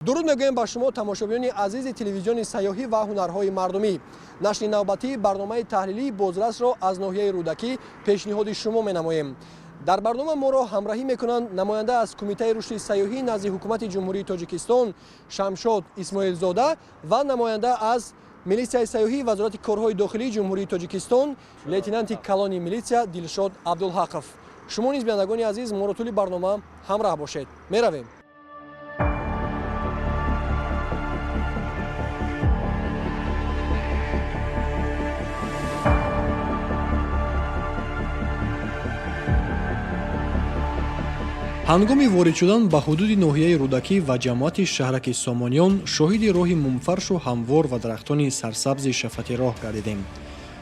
Дуруд мегӯем ба шумо, тамошобинони азизи телевизиони сайёҳӣ ва ҳунарҳои мардумӣ. Нашри навбатии барномаи таҳлилии бозрасро аз ноҳияи Рӯдакӣ пешниҳоди шумо менамоем. Дар барнома моро ҳамроҳӣ мекунанд намоянда аз Кумитаи рушди сайёҳӣ назди Ҳукумати Ҷумҳурии Тоҷикистон Шамшод Исмоилзода ва намоянда аз милитсияи сайёҳии Вазорати корҳои дохилии Ҷумҳурии Тоҷикистон лейтенанти калони милитсия Дилшод Абдулҳақов. Шумо низ, бинандагони азиз, моро тӯли барнома ҳамроҳ бошед. Меравем. Ҳангоми ворид шудан ба ҳудуди ноҳияи Рӯдакӣ ва ҷамоати шаҳраки Сомониён шоҳиди роҳи мумфаршу ҳамвор ва дарахтони сарсабзи шафати роҳ гардидем.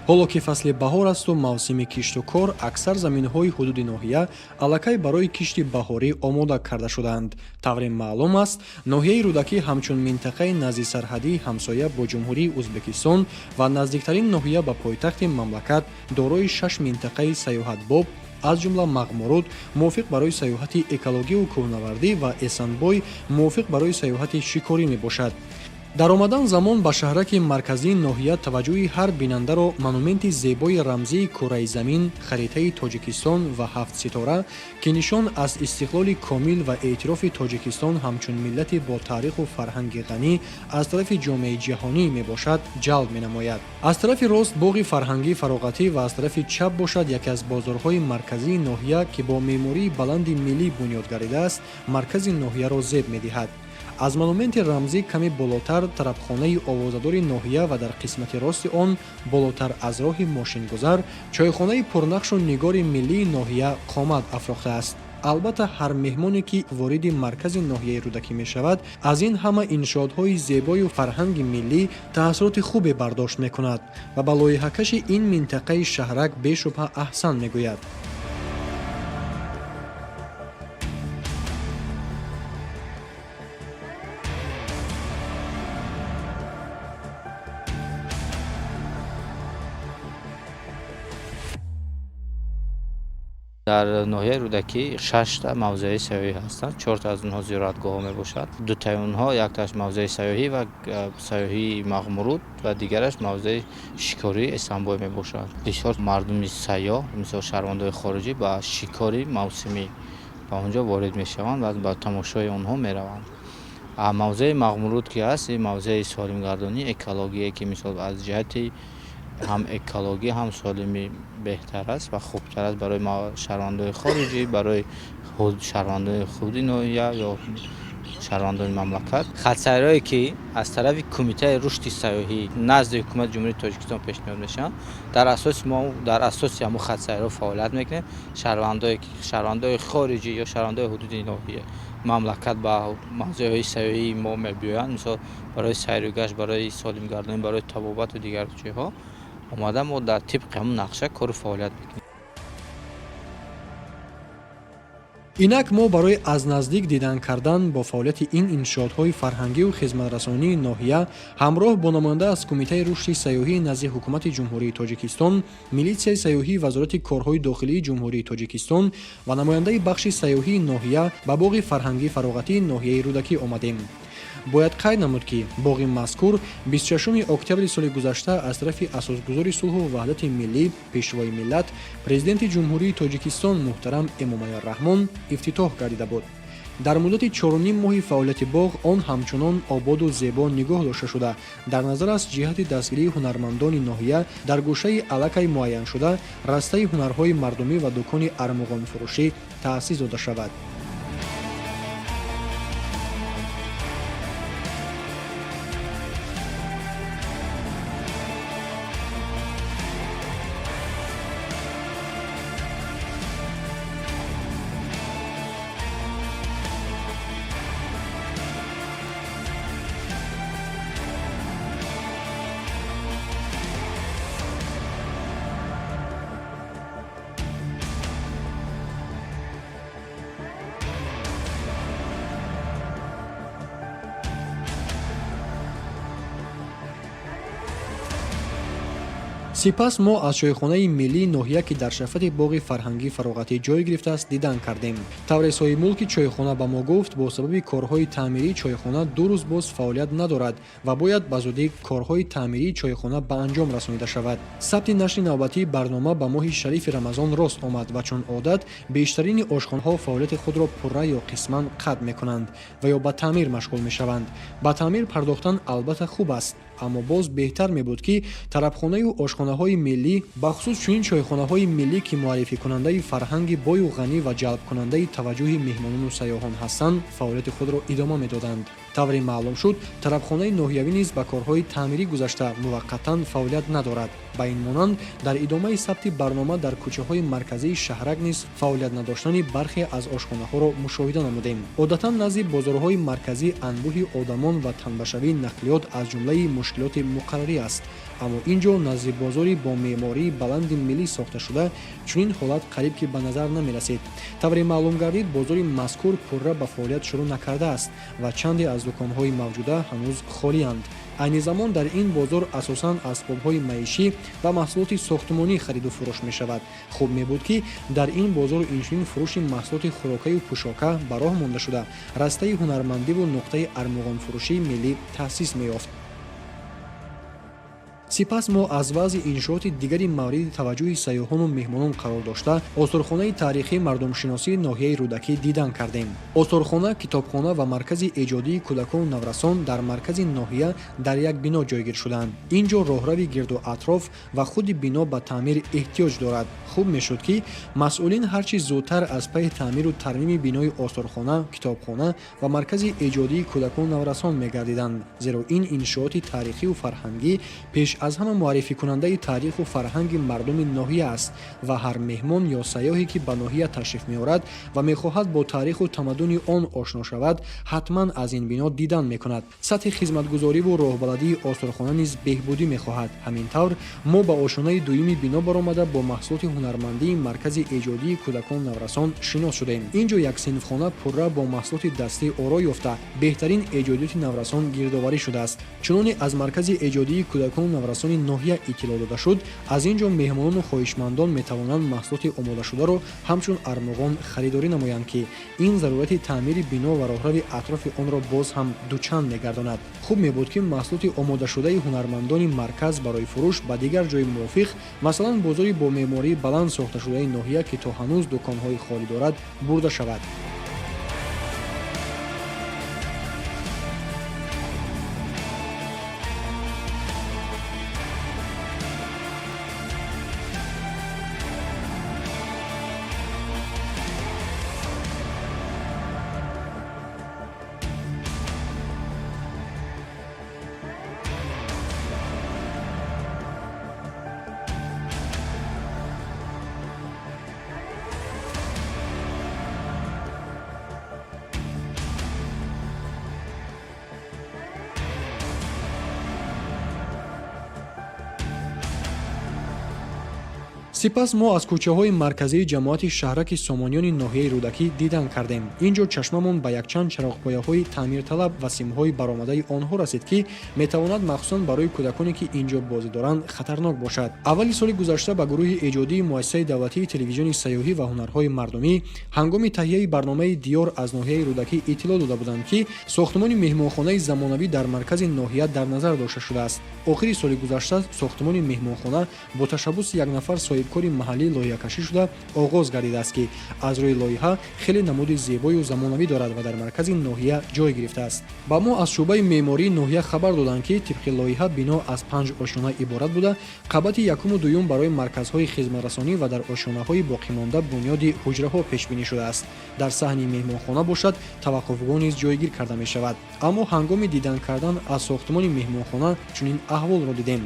Ҳоло ки фасли баҳор асту мавсими кишту кор, аксар заминҳои ҳудуди ноҳия аллакай барои кишти баҳорӣ омода карда шудаанд. Тавре маълум аст, ноҳияи Рӯдакӣ ҳамчун минтақаи наздисарҳадии ҳамсоя бо Ҷумҳурии Ӯзбекистон ва наздиктарин ноҳия ба пойтахти мамлакат дорои шаш минтақаи сайёҳатбоб, аз ҷумла Мағмуруд, мувофиқ барои сайёҳати экологиву кӯҳнавардӣ, ва Эсанбой, мувофиқ барои сайёҳати шикорӣ мебошад. Дар омадан замон ба шаҳраки марказии ноҳия таваҷҷӯҳи ҳар бинандаро монументи зебои рамзии кураи замин, харитаи Тоҷикистон ва ҳафт ситора, ки нишон аз истиқлоли комил ва эътирофи Тоҷикистон ҳамчун миллати бо таъриху фарҳанги ғанӣ аз тарафи ҷомеаи ҷаҳонӣ мебошад, ҷалб менамояд. Аз тарафи рост боғи фарҳангӣ фароғатӣ ва аз тарафи чап бошад яке аз бозорҳои марказии ноҳия, ки бо меъмории баланди миллӣ бунёд гардидааст, маркази ноҳияро зеб медиҳад. Аз монументи рамзӣ каме болотар тарабхонаи овозадори ноҳия ва дар қисмати рости он, болотар аз роҳи мошингузар, чойхонаи пурнақшу нигори миллии ноҳия қомат афрохтааст. Албатта, ҳар меҳмоне, ки вориди маркази ноҳияи Рӯдакӣ мешавад, аз ин ҳама иншоотҳои зебою фарҳанги миллӣ таассуроти хубе бардошт мекунад ва ба лоиҳакаши ин минтақаи шаҳрак бешубҳа аҳсан мегӯяд. Дар ноҳияи Рӯдакӣ шашта мавзеи сайёҳӣ ҳастанд. Чорта аз онҳо зиёратгоҳҳо мебошад. Дутаи онҳо, яктааш мавзеи сайёҳӣ ва сайёҳии Мағмуруд ва дигараш мавзеи шикории Эсанбой мебошад. Бисёр мардуми сайёҳ, мисол шаҳрвандои хориҷӣ, ба шикори мавсимӣ ба он ҷо ворид мешаванд ва ба тамошои онҳо мераванд. Мавзеи Мағмуруд ки ҳаст, ин мавзеи солимгардонии экологие, ки мисол аз ҷиҳати ҳам экологӣ, ҳам солимӣ беҳтар аст ва хубтар аст барои шаҳрвандони хориҷӣ, барои шаҳрвандони худи ноҳия ё шаҳрвандони мамлакат. Хатсайрҳое, ки аз тарафи Кумитаи рушди сайёҳӣ назди Ҳукумати Ҷумҳурии Тоҷикистон пешниҳод мешаванд, дар асоси мо дар асоси ҳамун хатсайрҳо фаъолият мекунем. Шаҳрвандои хориҷӣ ё шаҳрвандои ҳудуди ноҳия, мамлакат ба мавзеъҳои сайёҳии мо мебиёянд, мисол барои сайру гашт, барои солимгардонӣ, барои табобату дигар чизҳо омада, мо дар тибқи ҳамун нақша кору фаъолият мекунем. Инак мо барои аз наздик дидан кардан бо фаъолияти ин иншоотҳои фарҳангию хизматрасонии ноҳия ҳамроҳ бо намоянда аз Кумитаи рушди сайёҳии назди Ҳукумати Ҷумҳурии Тоҷикистон, милитсияи сайёҳии Вазорати корҳои дохилии Ҷумҳурии Тоҷикистон ва намояндаи бахши сайёҳии ноҳия ба боғи фарҳангӣ фароғатии ноҳияи Рӯдакӣ омадем. Бояд қайд намуд, ки боғи мазкур 26 октябри соли гузашта аз тарафи асосгузори сулҳу ваҳдати миллӣ, Пешвои миллат, Президенти Ҷумҳурии Тоҷикистон муҳтарам Эмомалӣ Раҳмон ифтитоҳ гардида буд. Дар муддати чоруним моҳи фаъолияти боғ он ҳамчунон ободу зебо нигоҳ дошта шуда, дар назар аст ҷиҳати дастгирии ҳунармандони ноҳия дар гӯшаи аллакай муайяншуда растаи ҳунарҳои мардумӣ ва дукони армуғонфурӯшӣ таъсис дода шавад. Сипас мо аз чойхонаи миллии ноҳия, ки дар шафати боғи фарҳангӣ фароғатӣ ҷой гирифтааст, дидан кардем. Тавре соҳибмулки чойхона ба мо гуфт, бо сабаби корҳои таъмирии чойхона 2 рӯз боз фаъолият надорад ва бояд ба зудӣ корҳои таъмирии чойхона ба анҷом расонида шавад. Сабти нашри навбатии барнома ба моҳи шарифи Рамазон рост омад ва чун одат бештарини ошхонаҳо фаъолияти худро пурра ё қисман қатъ мекунанд ва ё ба таъмир машғул мешаванд. Ба таъмир пардохтан албатта хуб аст, аммо боз беҳтар мебуд, ки тарабхонаю ошхонаҳои миллӣ, бахусус чунин чойхонаҳои миллӣ, ки муаррификунандаи фарҳанги бою ғанӣ ва ҷалбкунандаи таваҷҷӯҳи меҳмонону сайёҳон ҳастанд, фаъолияти худро идома медоданд. Тавре маълум шуд, тарабхонаи ноҳиявӣ низ ба корҳои таъмирӣ гузашта муваққатан фаъолият надорад. Ба ин монанд, дар идомаи сабти барнома дар кӯчаҳои марказии шаҳрак низ фаъолият надоштани бархе аз ошхонаҳоро мушоҳида намудем. Одатан назди бозорҳои марказӣ анбӯҳи одамон ва танбашавии нақлиёт аз ҷумлаи мушкилоти муқаррарӣ аст, аммо ин ҷо назди бозори бо меъмории баланди миллӣ сохташуда чунин ҳолат қариб ки ба назар намерасид. Тавре маълум гардид, бозори мазкур пурра ба фаъолият шурӯъ накардааст ва чанде аз дуконҳои мавҷуда ҳанӯз холианд. Айни замон дар ин бозор асосан асбобҳои маишӣ ва маҳсулоти сохтмонӣ хариду фурӯш мешавад. Хуб мебуд, ки дар ин бозор инчунин фурӯши маҳсулоти хӯрокаю пӯшока ба роҳ монда шуда, растаи ҳунармандиву нуқтаи армуғонфурӯшии миллӣ таъсис меёфт. Сипас мо аз вазъи иншооти дигари мавриди таваҷҷӯҳи сайёҳону меҳмонон қарор дошта, осорхонаи таърихии мардумшиносии ноҳияи Рӯдакӣ дидан кардем. Осорхона, китобхона ва маркази эҷодии кӯдакону наврасон дар маркази ноҳия дар як бино ҷойгир шуданд. Ин ҷо роҳрави гирду атроф ва худи бино ба таъмир эҳтиёҷ дорад. Хуб мешуд, ки масъулин ҳарчи зудтар аз пайи таъмиру тармими бинои осорхона, китобхона ва маркази эҷодии кӯдакону наврасон мегардиданд, зеро ин иншооти таърихию фарҳангӣ пеш аз ҳама муаррификунандаи таъриху фарҳанги мардуми ноҳия аст ва ҳар меҳмон ё сайёҳе, ки ба ноҳия ташриф меорад ва мехоҳад бо таъриху тамаддуни он ошно шавад, ҳатман аз ин бино дидан мекунад. Сатҳи хизматгузориву роҳбаладии осорхона низ беҳбудӣ мехоҳад. Ҳамин тавр мо ба ошонаи дуюми бино баромада, бо маҳсулоти ҳунармандии маркази эҷодии кӯдакону наврасон шинос шудем. Ин ҷо як синфхона пурра бо маҳсулоти дастӣ оро ёфта, беҳтарин эҷодиёти наврасон гирдоварӣ шудааст. Чуноне аз маркази эҷодии кӯдакону наврасони ноҳия иттилоъ дода шуд, аз ин ҷо меҳмонону хоҳишмандон метавонанд маҳсулоти омодашударо ҳамчун армуғон харидорӣ намоянд, ки ин зарурати таъмири бино ва роҳрави атрофи онро боз ҳам дучанд мегардонад. Хуб мебуд, ки маҳсулоти омодашудаи ҳунармандони марказ барои фурӯш ба дигар ҷои мувофиқ, масалан бозори бо меъмории баланд сохташудаи ноҳия, ки то ҳанӯз дуконҳои холӣ дорад, бурда шавад. Сипас мо аз кӯчаҳои марказии ҷамоати шаҳраки Сомониёни ноҳияи Рӯдакӣ дидан кардем. Ин ҷо чашмамон ба якчанд чароғпояҳои таъмирталаб ва симҳои баромадаи онҳо расид, ки метавонад махсусан барои кӯдаконе, ки ин ҷо бозӣ доранд, хатарнок бошад. Аввали соли гузашта ба гурӯҳи эҷодии муассисаи давлатии телевизиони сайёҳӣ ва ҳунарҳои мардумӣ ҳангоми таҳияи барномаи «Диёр» аз ноҳияи Рӯдакӣ иттилоъ дода буданд, ки сохтмони меҳмонхонаи замонавӣ дар маркази ноҳия дар назар дошта шудааст. Охири соли гузашта сохтмони меҳмонхона бо ташаббуси як нафар соҳибкори маҳаллӣ лоиҳакашӣ шуда оғоз гардидааст, ки аз рӯи лоиҳа хеле намуди зебою замонавӣ дорад ва дар маркази ноҳия ҷой гирифтааст. Ба мо аз шӯъбаи меъмории ноҳия хабар доданд, ки тибқи лоиҳа бино аз 5 ошёна иборат буда, қабати якуму дуюм барои марказҳои хизматрасонӣ ва дар ошёнаҳои боқимонда бунёди ҳуҷраҳо пешбинӣ шудааст. Дар саҳни меҳмонхона бошад, таваққуфгоҳ низ ҷойгир карда мешавад. Аммо ҳангоми дидан кардан аз сохтмони меҳмонхона чунин аҳволро дидем: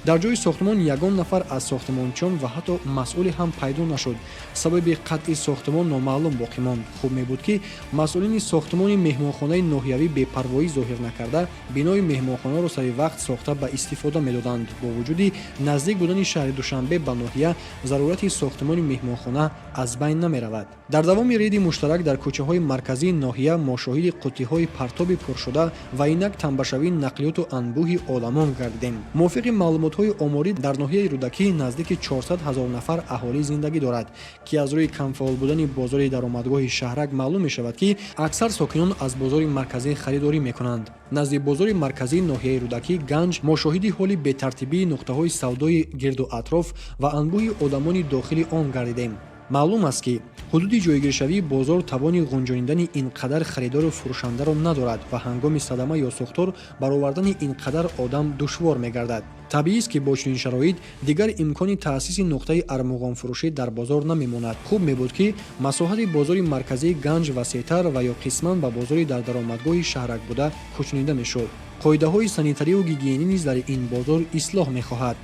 дар ҷои сохтмон ягон нафар аз сохтмончиён ва ҳатто масъуле ҳам пайдо нашуд. Сабаби қатъи сохтмон номаълум боқӣ монд. Хуб мебуд, ки масъулини сохтмони меҳмонхонаи ноҳиявӣ бепарвоӣ зоҳир накарда, бинои меҳмонхонаро сари вақт сохта ба истифода медоданд. Бо вуҷуди наздик будани шаҳри Душанбе ба ноҳия, зарурати сохтмони меҳмонхона аз байн намеравад. Дар давоми рейди муштарак дар кӯчаҳои марказии ноҳия мо шоҳиди қуттиҳои партоби пуршуда ва инак танбашавии нақлиёту анбӯҳи одамон гардидем. Мувофиқи маълумотҳои оморӣ, дар ноҳияи Рӯдакӣ наздики 400 ҳазор нафар аҳолӣ зиндагӣ дорад, ки аз рӯи камфаъол будани бозори даромадгоҳи шаҳрак маълум мешавад, ки аксар сокинон аз бозори марказӣ харидорӣ мекунанд. Назди бозори марказии ноҳияи Рӯдакӣ Ганҷ мо шоҳиди ҳоли бетартибии нуқтаҳои савдои гирду атроф ва анбӯҳи одамони дохили он гардидем. Маълум аст, ки ҳудуди ҷойгиршавии бозор тавони ғунҷонидани ин қадар харидору фурӯшандаро надорад ва ҳангоми садама ё сӯхтор баровардани ин қадар одам душвор мегардад. Табиист, ки бо чунин шароит дигар имкони таъсиси нуқтаи армуғонфурӯшӣ дар бозор намемонад. Хуб мебуд, ки масоҳати бозори марказии Ганҷ васеътар ва ё қисман ба бозори дар даромадгоҳи шаҳрак буда кӯчонида мешуд. Қоидаҳои санитарию гигиенӣ низ дар ин бозор ислоҳ мехоҳад.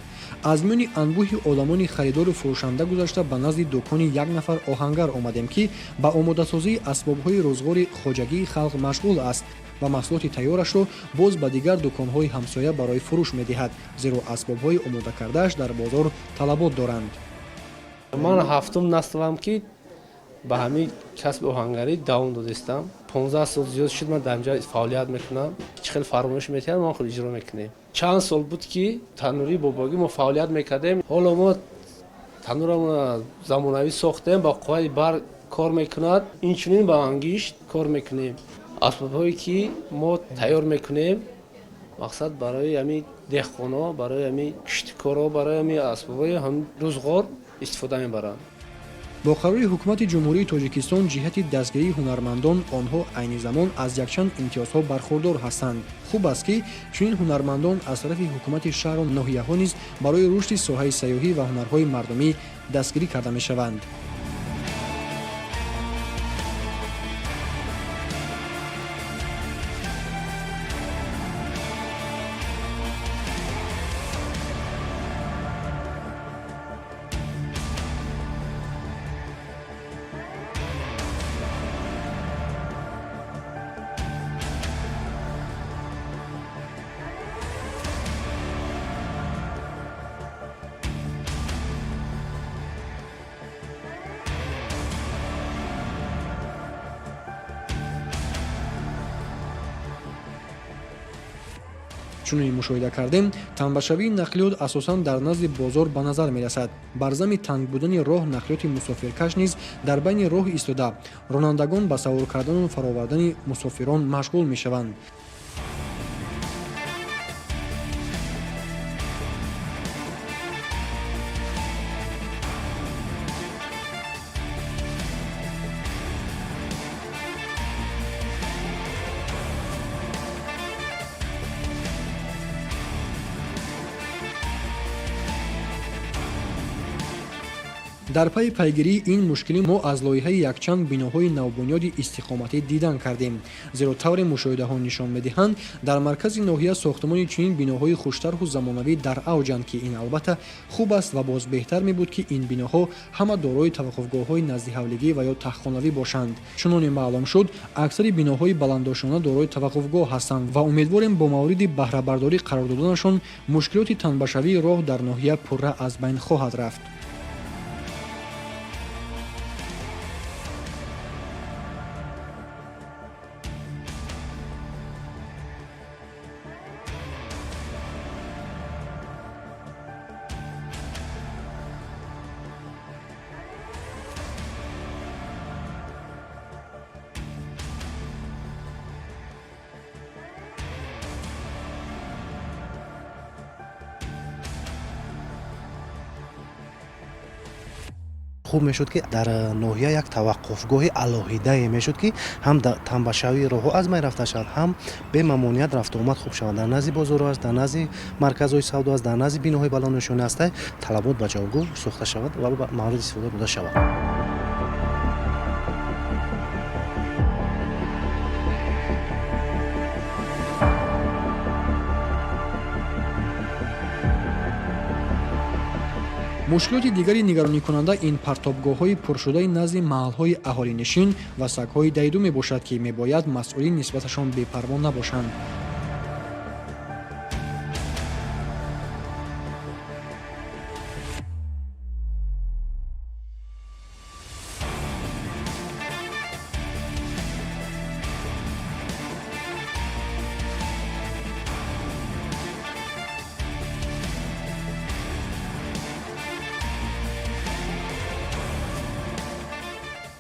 Аз миёни анбӯҳи одамони харидору фурӯшанда гузашта, ба назди дукони як нафар оҳангар омадем, ки ба омодасозии асбобҳои рӯзғори хоҷагии халқ машғул аст ва маҳсулоти тайёрашро боз ба дигар дуконҳои ҳамсоя барои фурӯш медиҳад, зеро асбобҳои омодакардааш дар бозор талабот доранд. Ман ҳафтум наслам, ки ба ҳамин касби оҳангарӣ давом додистам. 15 сол зиёд шуд, ман дар инҷа фаъолият мекунам. Чӣ хел фармоиш метиҳад, мо худ иҷро мекунем. Чанд сол буд, ки танӯри бобогӣ мо фаъолият мекардем. Ҳоло мо танӯрамона замонавӣ сохтем, ба қувваи барқ кор мекунад, инчунин ба ангишт кор мекунем. Асбобҳое, ки мо тайёр мекунем, мақсад барои ҳамин деҳқоно, барои ҳамин киштикоро, барои ҳамин асбобҳои рӯзғор истифода мебаранд. Бо қарори Ҳукумати Ҷумҳурии Тоҷикистон ҷиҳати дастгирии ҳунармандон, онҳо айни замон аз якчанд имтиёзҳо бархурдор ҳастанд. Хуб аст, ки чунин ҳунармандон аз тарафи ҳукумати шаҳру ноҳияҳо низ барои рушди соҳаи сайёҳӣ ва ҳунарҳои мардумӣ дастгирӣ карда мешаванд. Чунин мушоҳида кардем, танбашавии нақлиёт асосан дар назди бозор ба назар мерасад. Бар зами танг будани роҳ, нақлиёти мусофиркаш низ дар байни роҳ истода, ронандагон ба савор кардану фаровардани мусофирон машғул мешаванд. Дар пайи пайгирии ин мушкилӣ мо аз лоиҳаи якчанд биноҳои навбунёди истиқоматӣ дидан кардем, зеро тавре мушоҳидаҳо нишон медиҳанд, дар маркази ноҳия сохтмони чунин биноҳои хуштарҳу замонавӣ дар авҷанд, ки ин албатта хуб аст ва боз беҳтар мебуд, ки ин биноҳо ҳама дорои таваққуфгоҳҳои наздиҳавлигӣ ва ё таҳхонавӣ бошанд. Чуноне маълум шуд, аксари биноҳои баландошона дорои таваққуфгоҳ ҳастанд ва умедворем, бо мавриди баҳрабардорӣ қарор доданашон мушкилоти танбашавии роҳ дар ноҳия пурра аз байн хоҳад рафт. Хуб мешуд, ки дар ноҳия як таваққуфгоҳи алоҳидае мешуд, ки ҳам танбашавии роҳҳо аз байн рафта шавад, ҳам бемамоният рафтуомад хуб шавад. Дар назди бозорҳо аст, дар назди марказҳои савдо аст, дар назди биноҳои баланднишона аст, талабот ба ҷавобгӯ сохта шавад ва мавриди истифода дода шавад. Мушкилоти дигари нигаронӣкунанда ин партобгоҳҳои пуршудаи назди маҳалҳои аҳолинишин ва сагҳои дайду мебошад, ки мебояд масъулин нисбаташон бепарво набошанд.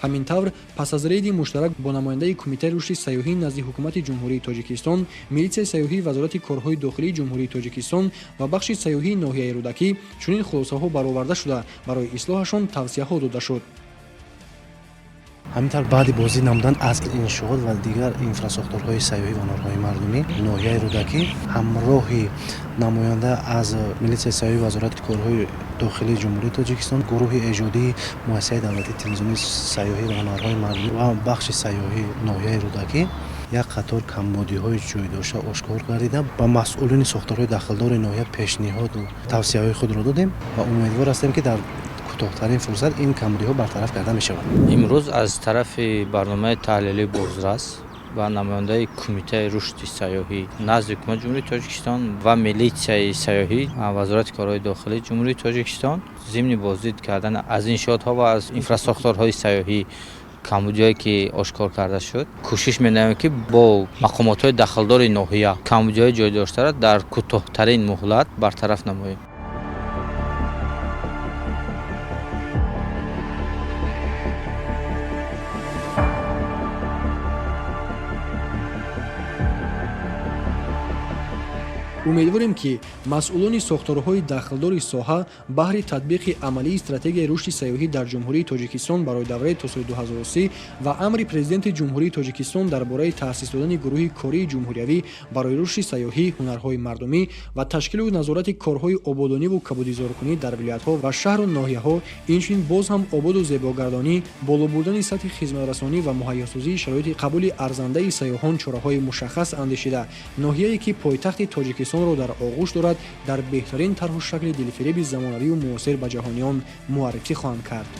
Ҳамин тавр, пас аз рейди муштарак бо намояндаи Кумитаи рушди сайёҳӣ назди Ҳукумати Ҷумҳурии Тоҷикистон, милитсияи сайёҳии Вазорати корҳои дохилии Ҷумҳурии Тоҷикистон ва бахши сайёҳии ноҳияи Рӯдакӣ чунин хулосаҳо бароварда шуда, барои ислоҳашон тавсияҳо дода шуд. Ҳамин тавр, баъди боздид намудан аз иншоот ва дигар инфрасохторҳои сайёҳӣ ва ҳунарҳои мардумӣ ноҳияи Рӯдакӣ ҳамроҳи намоянда аз милитсияи сайёҳии Вазорати корҳои дохилии Ҷумҳурии Тоҷикистон, гурӯҳи эҷодии Муассисаи давлатии телевизионии сайёҳӣ ва ҳунарҳои мардумӣ ва бахши сайёҳии ноҳияи Рӯдакӣ як қатор камбудиҳои ҷой дошта ошкор гардида, ба масъулини сохторҳои дахлдори ноҳия пешниҳоду тавсияҳои худро додем ва умедвор ҳастем, ки дар кӯтоҳтарин фурсат ин камбудиҳо бартараф карда мешавад. Имрӯз аз тарафи барномаи таҳлилии «Бозрас» ва намояндаи Кумитаи рушди сайёҳӣ назди Ҳукумати Ҷумҳурии Тоҷикистон ва милитсияи сайёҳӣ Вазорати корҳои дохилии Ҷумҳурии Тоҷикистон зимни боздид кардан аз иншоотҳо ва аз инфрасохторҳои сайёҳӣ камбудиҳое ки ошкор карда шуд, кӯшиш менамоем, ки бо мақомотҳои дахлдори ноҳия камбудиҳои ҷойдоштаро дар кӯтоҳтарин муҳлат бартараф намоем. Умедворем, ки масъулони сохторҳои дахлдори соҳа баҳри татбиқи амалии стратегияи рушди сайёҳӣ дар Ҷумҳурии Тоҷикистон барои давраи то соли 2030 ва амри Президенти Ҷумҳурии Тоҷикистон дар бораи таъсис додани гурӯҳи кории ҷумҳуриявӣ барои рушди сайёҳӣ, ҳунарҳои мардумӣ ва ташкилу назорати корҳои ободониву кабудизоркунӣ дар вилоятҳо ва шаҳру ноҳияҳо, инчунин боз ҳам ободу зебогардонӣ, боло бурдани сатҳи хизматрасонӣ ва муҳайёсозии шароити қабули арзандаи сайёҳон чораҳои мушаххас андешида, ноҳияе ки пойтахти Тоҷикистонро дар оғӯш дорад, дар беҳтарин тарҳу шакли дилфиреби замонавию муосир ба ҷаҳониён муаррифӣ хоҳанд кард.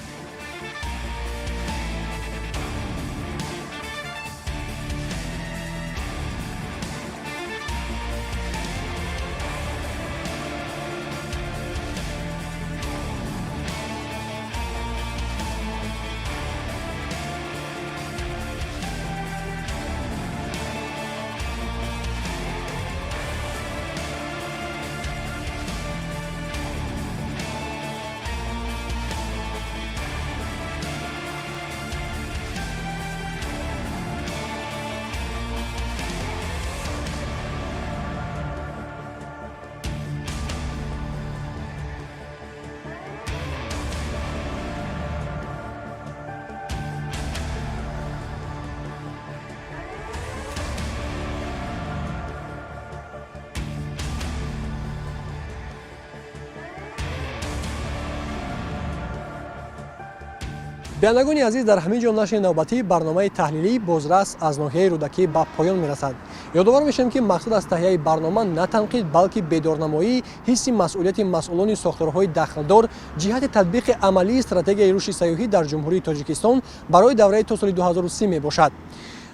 Бинандагони азиз, дар ҳамин ҷо нашри навбатии барномаи таҳлилии «Бозрас» аз ноҳияи Рӯдакӣ ба поён мерасад. Ёдовар мешавем, ки мақсад аз таҳияи барнома на танқид, балки бедорнамоии ҳисси масъулияти масъулони сохторҳои дахлдор ҷиҳати татбиқи амалии стратегияи рушди сайёҳӣ дар Ҷумҳурии Тоҷикистон барои давраи то соли 2030 мебошад.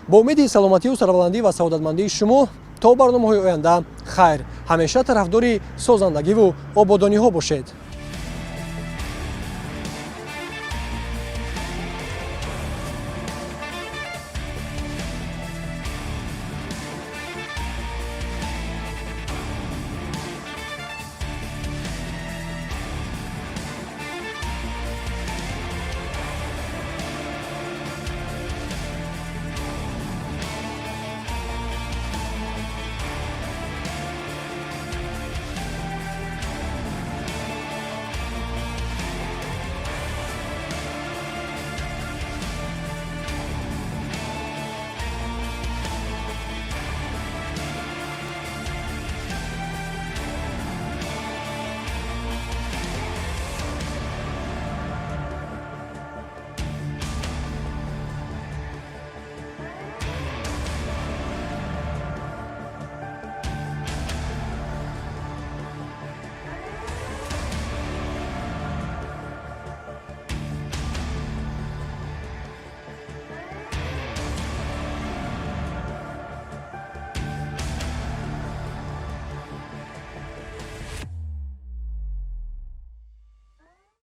Бо умеди саломатию сарбаландӣ ва саодатмандии шумо то барномаҳои оянда хайр. Ҳамеша тарафдори созандагиву ободониҳо бошед.